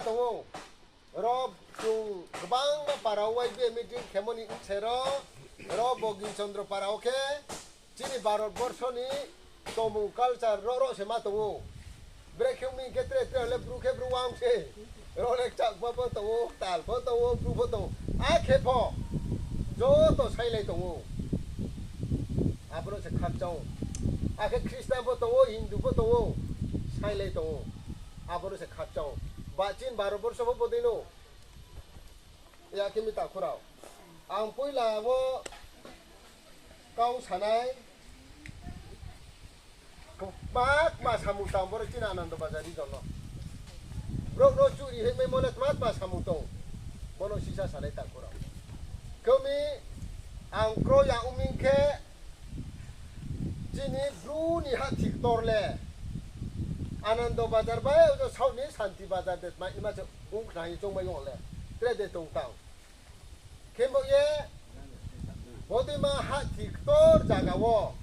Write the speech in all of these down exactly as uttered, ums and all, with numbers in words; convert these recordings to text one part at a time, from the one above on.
tong ou. Ro chung gbangma para wo Y B A meeting khemo ni bse ro, ro Bogin Chandra para wo khe chini Bharat borso ni tongmung culture ro ro se ma tong ou. Brekhe ong mi khe tre tre le bru khe bru wang se. Ro le kchakma pho tong ou, tal pho tong ou, bru pho tong ou. Akhe pho joto sailai tong ou. Abo no se khakchang ou. Akhe Christian pho tong ou, Hindu pho tong ou, sailai tong ou. Abo no se khakchang ou. Ba chini Bharat borso pho bodei no. Akhe mi takhu rao, ang poila wo kau sanai, kma kma samung tang boro chini Anando Bazar region no. Brouh no chuhri hingmaimo le kma kma samung tong, bo no sisa sanai takhu rao. Khe mi ang kroi ya ong mi khe, chini bru ni hahthi ktor le Anando Bazar bai ojo south ni Santi Bazar de tma hingma se ong khna hing choungmai yo le, tre de tong tang. Khembo ye, bodeima hahthi ktor zaga wo,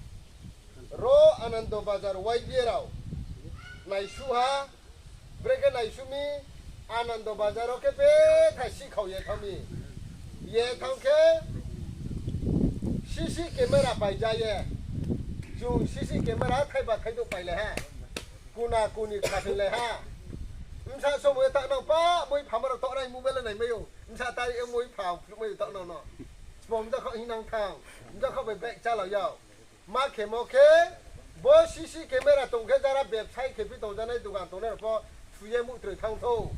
ro Anando Bazar Y B A rao naisuh ha, brekhe naisuh mi, Anando Bazar wo khe betha sikhao ye thanng mi. Ye thanng khe, C C camera paija ye. Chung C C camera thaiba thaidouh pailai ha. Kuna kuni khasoilai ha. Bsa somoi ye taoh nang pa, moi pha ma rao taoh nai mobile naimai ou. Bsa tari ye moi pha phnuhmai ou taoh nang no. Sbo mjakhaoh hingnang thanng. Mjakhaoh bai bag chálao yag. Ma khemo khe, bo C C camera tong khe jara bebsai khe phi tongjanai dugan tongnai rao pho thu ye muhtroi thanng thou.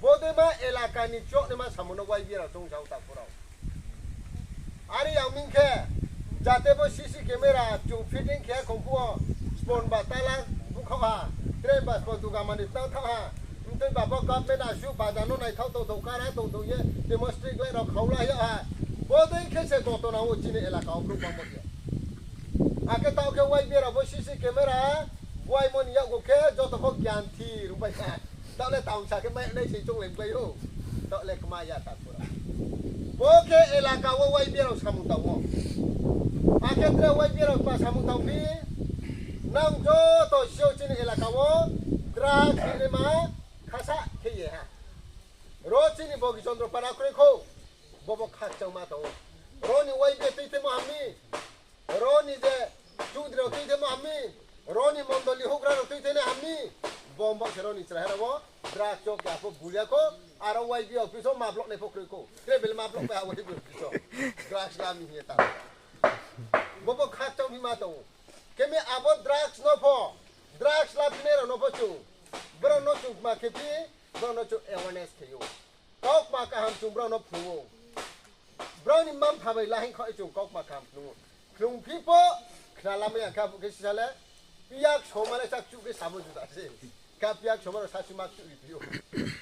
Bodeima elaka ni chouh naima samung no Y B A rao choung sa ou takhu rao. Are yang mi khe, jate bo C C camera chung fitting khe khong phuh wo, sbo ba tala bukhaoh ha, tre ba sbo dugan mani tang thanng ha, mtui ba bo government asuh bazar no naithao tongthou, kara tongthou ye, temo street light rao khaula yag ha. Bodei khe se gotona wo chini elaka wo brouh bangmo khe. Akhe taoh khe Y B A rao bo C C camera, buaimo ni yakgu khe joto pho gyan thi rungpai ha. Taoh le tangsa khe mai nai se chounglai klái ou. Taoh le kma ya takhu rao. Bo khe elaka wo Y B A rao samung tang ou. Akhe tre Y B A rao tma samung tang phi, nang joto si ou chini elaka wo drugs khe naima khasa khe ye ha. Ro chini Bogi Chandra para kroi khou, bo bo khakchangma tong ou. Ro ni Y B A tuithemo ham mi, ro ni je chudri rao tuithemo ham mi, ro ni mondoli houhgra rao tuithenai ham mi, bo bo se ro ni chraiha rao wo drugs cho khe apho bulia khou, aro Y B A office wo ma block nai pho kroi khou. Tre bel ma block pai ha Y B A office wo. Drugs la mi hing ye ta. Bo bo khakchang hima tong ou. Khe mi abo drugs no pho, drugs laphinai rao no pho chung, brao no chung tma khe phi, brao no chung awareness khe ou. Kaukma kaham chung brao no phrung ou. Brao ni mma-mpha bai la hing khaoh ye chung kaukma kaham phrung ou. Phrung phi pho, khna lamai ya khe abo khe sisa le, piya ksoma le sa kchuh khe samo juda se. Khe piya ksoma rao sasu ma kchuh ri phi ou.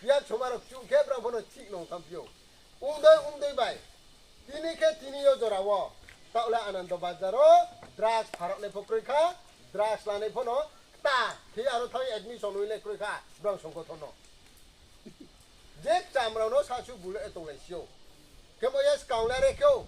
Piya ksoma rao kchuh khe brao pho no thih nong thanng phi ou. Ongdei ongdei bai. Tini khe tini yo jora wo. Taoh le Anando Bazar wo drugs pharao nai pho kroi kha, drugs lanai pho no kta khe aro thanng admission oi le kroi kha, brao songkotho no. Je kcham rao no sasu bule tonglai si ou. Khemo ye skang le are khe ou.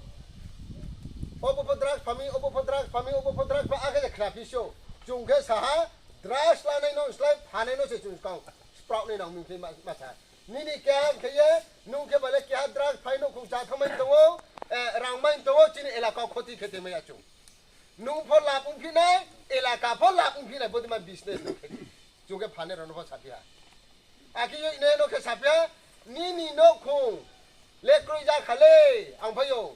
Obo pho drugs pha mi, obo pho drugs pha mi, obo pho drugs pha, akhe je khna phi si ou. Chung khe sa ha, drugs lanai no slái phanai no se chung skang spraoh nai nang mi khe ma, ma sa. Nini keha khe ye, nung khe ba le keha drugs phai nouhkhong chá thanngmai tong ou, rang mai tong ou, chini elaka khoti khe tongmai ya chung. Nung pho lab ongphi nai, elaka pho lab ongphi nai, bodeima business nung khe. Chung khe phanai rao no pho saphi ha. Akhe yo nai no khe saphi ha, nini nouhkhong le kroi ja kha le, ang phai ou.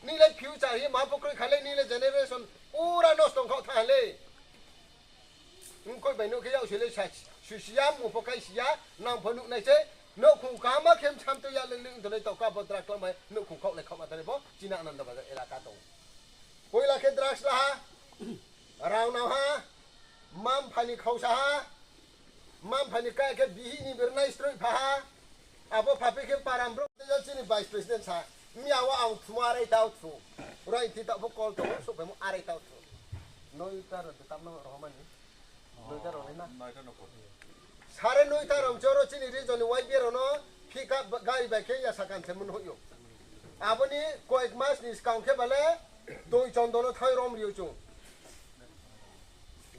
Ni le future hi ma pho kroi kha le, ni le generation pura nosto ong khaoh thanng ha le. Mkoih bai nuh khe yak soi le sa, susi ya, mung pho kai si ya, nang pho nuh nai se, nouhkhong kaham khe msam tui ya le le ong tongnai taoh ka bo drugs klang bai nouhkhong khaoh le khaoh ma tongnai pho, chini Anando Bazar elaka tong. Poila khe drugs la ha, rang nang ha, mma-mpha ni khaosa ha, mma-mpha ni kai khe bihih ni birnai stroi pha ha, abo pha phi khe param brouh tei yo chini vice president sa, miya wo ang thumo arai tau thu, rai thi taoh pho call tong ou, souhphaimo arai tau thu. Noita rao de tamno rohormani. Noita rao nai na. Sare noita rao mchoro chini region ni Y B A rao no pickup gari bai khe ya sakan se mun hoih ou. Abo ni koyek mas ni skang khe ba le toi chondo no thanng rom ri ou chung.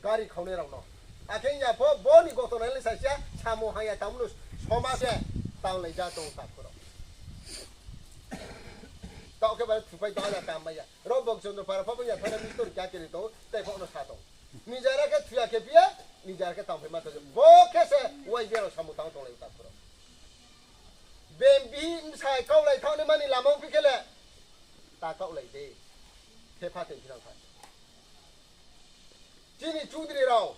Gari khaonai rao no. Akhe ya pho bo ni gotona le sa sia, samung hang ya tamo no Thoma se tanglai ja tong takhu rao. Taoh khe ba thupai tong ha, na kam mai ya. Ro Bogichondro para pho bo ya thana mistor kya kiri tong, tei pho no sa tong. Nijara khe thuya khe phi ya, nijara khe tangphai ma tong. Bo khe se Y B A rao samung tang tonglai takhu rao. Bembi bsai kaulai thanng ni mani lama ongphi khe le, ta kaulai de. Thepha tei phinang kha. Chini chudri rao,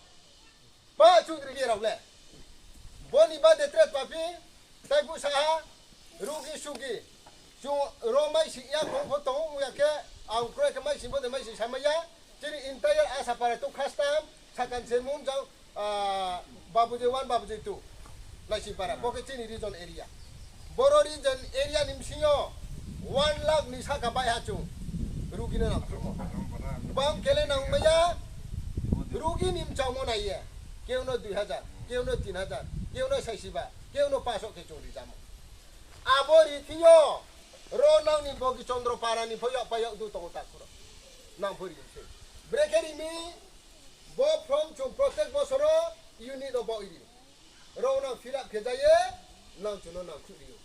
pa chudri rao le, bo ni bade tre pa phi, tei phuh sa ha, rugi sugi, chung ro maising ya khong pho tong ya khe, ang kroi khe maising bo de maising samai ya, chini entire Asapara to khastam, sakan se mung jang, ah, Babuji one, Babuji two, Naisingpara, bo khe chini region area. Boro region area ni bsing yo one lakh ni sahka bai ha chung rugi no nangkhruhmo. Bang khe le nangmai ya, rugi ni mchaomo nai ye. Keu no dui hazar, keu no tin hazar, keu no saisiba, keu no paso khe chung rijamo. Abo ri thing yo, ro nang ni Bogichondro para ni pho yakpai yak du tong takhu rao. Nang pho ri se. Brekhe ri mi, bo form chung protek bosoro unit no baoh ri. Ro nang fill up khe ja ye, nang chung no nangkhruh ri ou.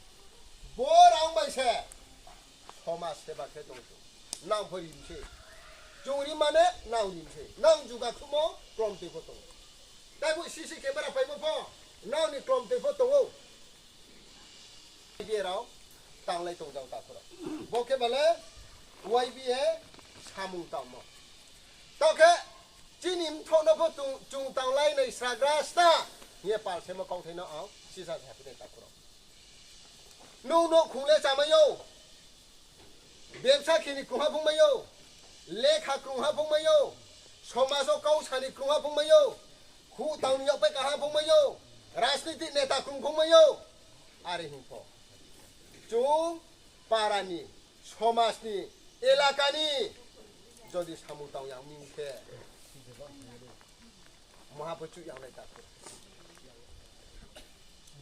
Bo rang bai se, somaj seba khe tong chung. Nang pho ri se. Chung ri mane, nang ri se. Nang juga khruhmo, klomtoi pho tong ou. Tei bo C C camera paimo pho, nang ni klomtoi pho tong ou. Y B A rao tanglai tong jang takhu rao. Bo khe ba le Y B A samung tangmo. Taoh khe chini mthoh no pho chung, chung tanglai nai sragra sta hing ye pal semo kauthai no ang sisa sa phi nai takhu rao. Nung nouhkhong le chamai ou. Bebsa khe ni krungha phungmai ou, lekha krungha phungmai ou, somaj wo kau sa ni krungha phungmai ou, khu tang ni yakpai kaha phungmai ou, rajnitik neta krung phungmai ou. Are hing pho, chung para ni, somaj ni, elaka ni, jodi samung tang yang mi khe, maha pho chuh yang nai takhu.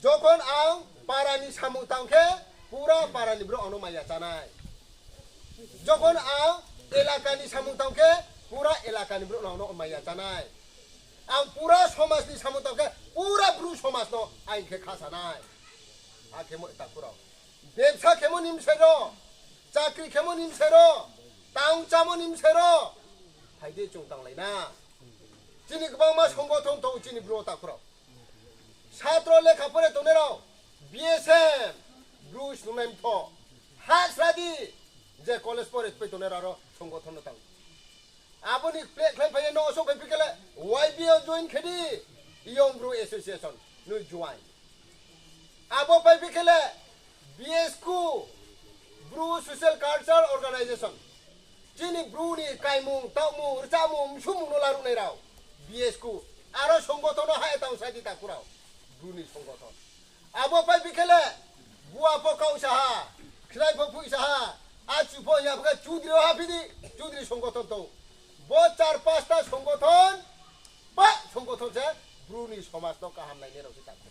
Jokhon ang para ni samung tang khe, pura para ni brouh ang no maya chá nai. Jokhon ang elaka ni samung tang khe, pura elaka ni brouh no ang no maya chá nai. Ang pura somaj ni samung tang khe, pura Bru somaj no aing khe kha sa nai. Akhe mo takhu rao. Bebsa khemo ni bsai ro, chakri khemo ni bsai ro, tang chámo ni bsai ro, phai di chung tanglai na. Chini gbangma songothon tong chini Bru takhu rao. Satro lekha pore tongnai rao, B S M, Bru snungnai mtho, ha sra di, je college pore pai tongnai rao aro songothon no tang. Abo ni plehkhlai phai ye no osok phai phi khe le, Y B A join khe di, Young Bru Association, nung join. Abo pai phi khe le, B S K, Bru Social Cultural Organization. Chini Bru ni kaimung, taohmung, rchamung, msumung no laruh nai rao, B S K. Aro songothon no ha ye tang sa di takhu rao, Bru ni songothon. Abo pai phi khe le, bua pho kau sa ha, khnai pho phuih sa ha, achu pho ya pho khe chudri wo ha phi di, chudri songothon tong. Bo char pasta songothon, pa songothon se Bru ni somaj no kaham nainai rao se takhu.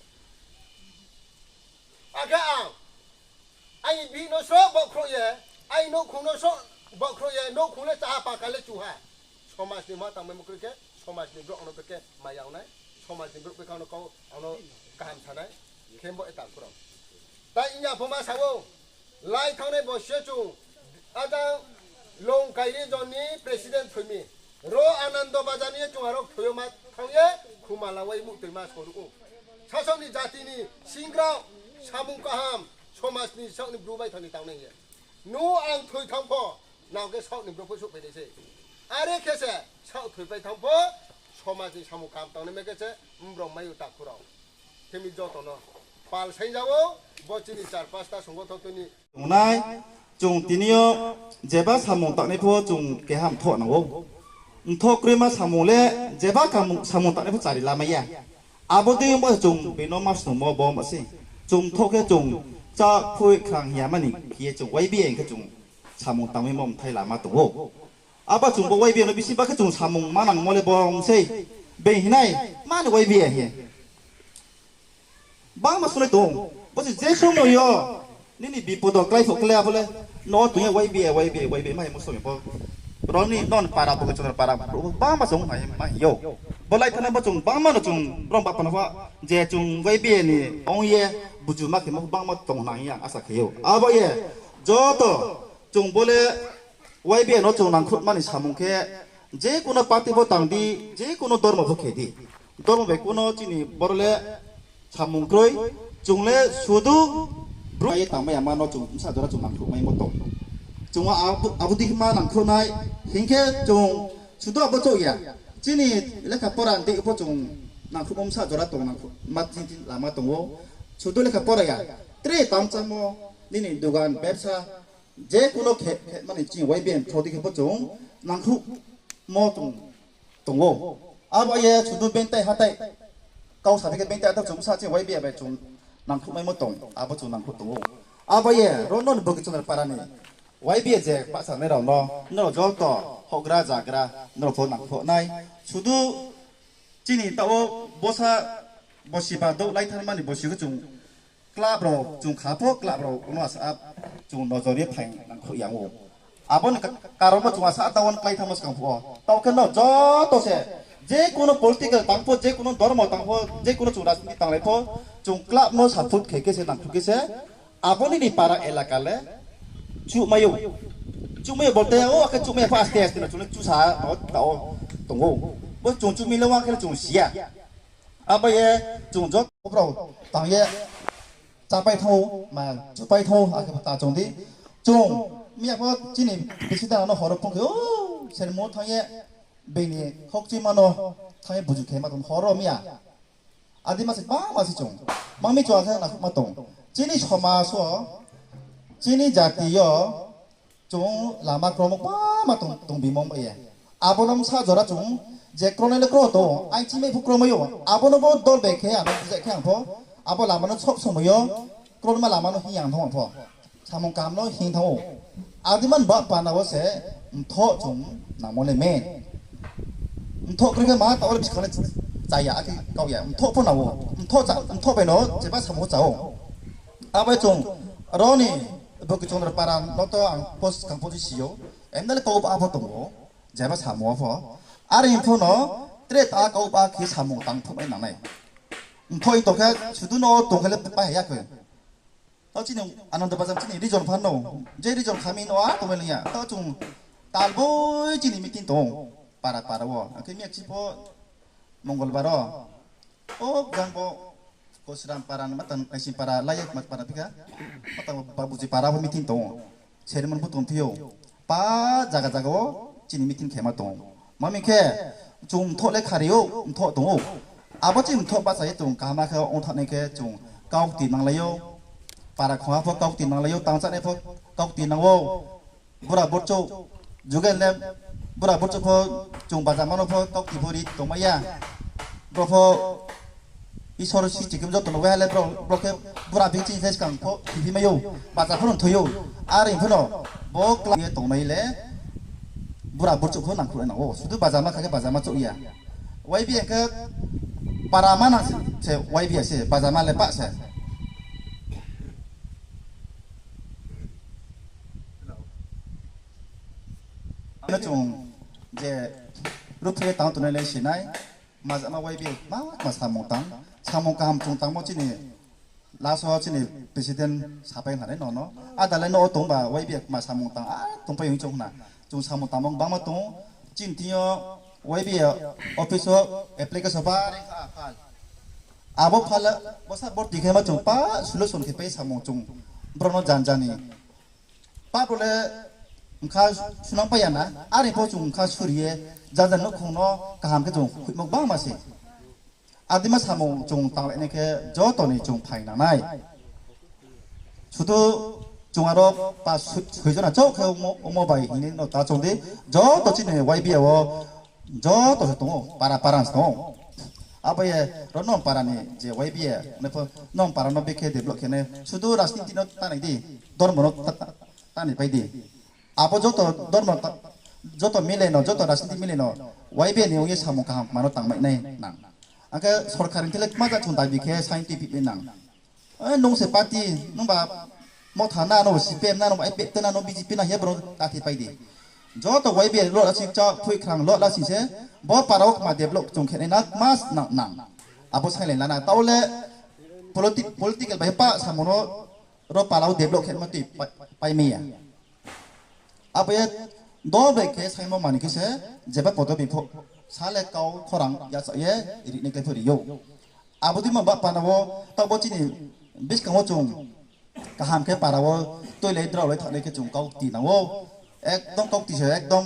Akhe ang, aini bihih no sroh baohkhrouh ye, aini nouhkhong no sroh baohkhrouh ye, nouhkhong le cháha paka le chuha. Somaj ni ma tangmai mukri khe, somaj ni brouh ang no bekhe maya ong nai, somaj ni brouh bekhe ang no kau, ang no kaham sa nai, khe bo e takhu rao. Tai nya pho ma sa ou, lai thanngnai bo se chung, ajang Longkai region ni president thoi mi, ro Anando Bazar ni chung aro thoi yo ma thanng ye, khumala wai muhtoima soruh ou. Sasao ni jati ni singrao, samung kaham, somaj ni saoh ni Bru bai thang ni tangnai ye. Nung ang thoi thanng pho, nang khe saoh ni brouh pho souhphai nai se. Are khe se, saoh thoipai thanng pho, somaj ni samung kaham tangnai mai khe se, mbrao mai ou takhu rao. Khe mi joto no pal saing ja ou, bo chini char pasta songothon tui ni tongnai, chung tini yo jeba samung tangnai pho chung keha mthoh nang ou. Mthoh kroima samung le jeba kamung, samung tangnai pho chari lamai ya. Abo dei ong bo chung bini no ma snungmo bo ma sei. Chung mthoh khe chung chá khui khrang hing ya mani khe ye chung Y B A khe chung samung tangmaimo mthai lama tong ou. Abo chung bo Y B A no bisi ba khe chung samung manangmo le bo ong sei. Being hinai, mani Y B A hing ye bangma sunai tong. Bo se je somoi yo nini bipod wo klái phuh khe le abo le no tong ye Y B A, Y B A, Y B A ma hingmo somoi pho. Rao ni non para bo khe chonor para brouh bangma chung ma hing yo. Bo lai thana bo chung bangma no chung brao ba pano pho Je chung Y B A ni ong ye buju ma khe ma bangma tong nang hing ye ang asa khe ou. Abo ye joto chung bo le Y B A no chung nangkhruhma ni samung khe, je kuno party pho tang di, je kuno dormo pho khe di, dormo bai kuno chini boro le samung kroi, chung le sudu bru ye tangmai ya ma no chung bsa jora chung nangkhruhmaimo tong. Chung abo, abo dei khe ma nangkhruh nai, hing khe chung sudu abo chouh ya. Chini lekha pora di pho chung nangkhruhmo bsa jora tong, nangkhruh ma chini lama tong ou. Sudu lekha pora ya. Tre tang chámo, nini dugan, bebsa, je kuno khe, khe mani chini Y B A ni through di khe pho chung nangkhruhmo chung tong ou. Abo ye sudu bengtai hatai, kau sa di khe bengtai hatai chung bsa chini Y B A bai chung nangkhruhmaimo tong, abo chung nangkhruh tong ou. Abo ye ro no ni Bokitondra para ni Y B A je bahchanai rao no, nrao joto houhgra jagra, nrao pho nangkhruh nai. Sudu chini taoh wo bosa bosi ba douh lai thanngma ni bosi khe chung club rao chung kha pho club rao no asa chung nojor ye phaing nangkhruh yang ou. Abo ni ka-, karon bo chung asa taoh wo klái thanngmo skang phuh wo. Taoh khe no joto se, je kuno political tang pho, je kuno dormo tang pho, je kuno chung rajniti tanglai pho, chung club no support khe khe se nangkhruh khe se, abo nini para elaka le chuhmai ou. Chuhmai ou bolte o, akhe chuhmai ya pho aste aste no chung le chusa no taoh wo tong ou. Bo chung chuhmai le wang khe le chung si ya. Abo ye chung joto brao tang ye chápai thanng ou, ma chupai thanng ou, akhe ta chung di. Chung miya pho chini president no horo phone khe, o, sermo thanng ye, bini khokchima no thanng ye buju khe ma tong horo miya. Adi ma se bangma se chung. Mangmi chung akhe nangkhruhma tong. Chini somaj wo, chini jati yo, chung lama kromo bangma tong, tongbimo bai ye. Abo no bsa jora chung, je kronai le kro tong, aini chimai pho kromai ou. Abo no bo dol bai khe, abo bujai khe ang pho, abo lama no sob somoi yo, kronma lama no hing yang thanng pho. Samung kaham no hing thanng ou. Adi man ba pana wo se, mthoh chung nangmo le me. Mthoh kroi khe ma taoh le bskang le chaya, akhe kau ya. Mthoh pho nang ou. Mthoh cha, mthoh bai no jeba samung cha ou. Abo chung, ro ni, Bokitondra para no to ang post kang post si ou. Emna le kau ba pho tong ou. Jeba samung wo pho. Are pho no, tre ta kau ba khe samung tang phuh nai nang nai. Mthoh tong khe, sudu no tong khe le pai ya khe. Taoh chini Ananda Bazar chini region pha no, je region khami no a tongmai lang ya. Taoh chung talboi chini meeting tong ou, para para wo. Akhe miyakchi pho Mongolbar wo. O jang bo Kosram para, matang Aising para, lai ye para phi kha. Matang Babuji para wo meeting tong ou. Chairman pho tongphi ou. Pa zaga zaga wo chini meeting khema tong ou. Mami khe, chung mthoh le khari ou, mthoh tong ou. Abo chini mthoh bahcha ye chung kaham khe ongthanai khe chung kaukti nanglai ou. Para khongha pho kaukti nanglai ou, tangchanai pho kaukti nang ou. Bura burchouh, jugen le bura burchouh pho chung bajama no pho kaukti pho ri tongmai ya. Bro pho Isor sisti khe joto no waiha le bro, bro khe bura bikching se skang pho thiphi mai ou, bacha pho no thoi ou. Are pho no bo kla ye tongnai le bura burchouh pho nangkhruh nai nang ou. Sudu bajama kha khe bajama chouh ya. Y B A khe para ma nang se Y B A se, bajama le pah se. Ano chung je ruhphreh ye tang tongnai le sinai, majama Y B A ma, ma samung tang, samung kaham chung tangmo chini last wo chini president sapai khnanai no no. Ada le no o tongba Y B A ma samung tang, a tongpai hing chung khna. Chung samung tangmo bangma tong, chini thing yo Y B A office wo application bari kha phal. Abo phal, bosa borti khe ma chung pa solution khe pai samung chung, bro no jan jani. Pa bro le mkha sunang pai ya na, are pho chung mkha suri ye, jan jan nouhkhong no kaham khe chung khuimo bangma se. Adima samung chung tanglai nai khe joto ni chung phaing nang nai. Sudu chung aro pa sui-, sui jona chouh khe omo, omo bai hing ye no ta chung di, joto chini Y B A wo joto se tong ou, para para se tong ou. Abo ye ro nong para ni je Y B A, nai pho nong para no bekhe develop khe nai, sudu rajniti no ta nai di, dormo no ta, ta, ta nai pai di. Abo joto dormo ta-, joto mile no, joto rajniti mile no, Y B A ni ong ye samung kaham kma no tangmai nai nang. Akhe sorkar ni thele kma ja chung dabi khe scientific ni nang. E, nung se party, nung ba Motha na, nung C P M na, nung ba I P F T na, nung B J P na, he bro ta thi pai di. Joto Y B A lo la sing cha, phui khrang lo la sing se, bo para wo kma develop chung khe nai na, kma nang, nang. Abo sainglai lana. Taoh le politi-, political bai pa samo no ro para wo develop khe ma tui pa-, pai mai ya. Abo ye do bai khe saimo mani khe se jeba podobi pho sa le kau khorang yachaoh ye ri nai khe pho ri ou. Abo dei ma ba pana wo taoh bo chini buskang wo chung kaham khe para wo tuilai drao lai thanng nai khe chung kaukti nang ou. Ekdom kaukti se ekdom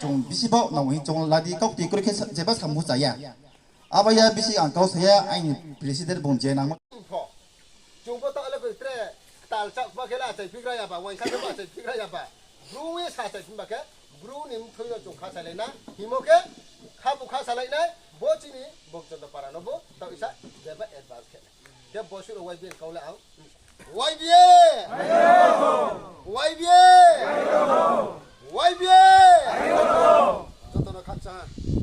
chung bisi baoh nang ou hing chung la di, kaukti kroi khe sa-, jeba samung cha ya. Abo ya bisi ang kau sa ya, aini president bung je nangmo. Pho. Chung bo taoh le koi tre ktal chakma khe le achai phigra ya ba, uaingsa khe bo achai phigra ya ba. Bru ye sa achai phi ba khe, Bru ni mthoi no chung kha salai na, hingmo khe, kha bu kha salai nai, bo chini Bongchondro para no bo taoh isa jeba advance khe nai. Khe bo suh no Y B A ni kau le ang. Y B A! Y B A! Y B A! Joto no khakchang ha.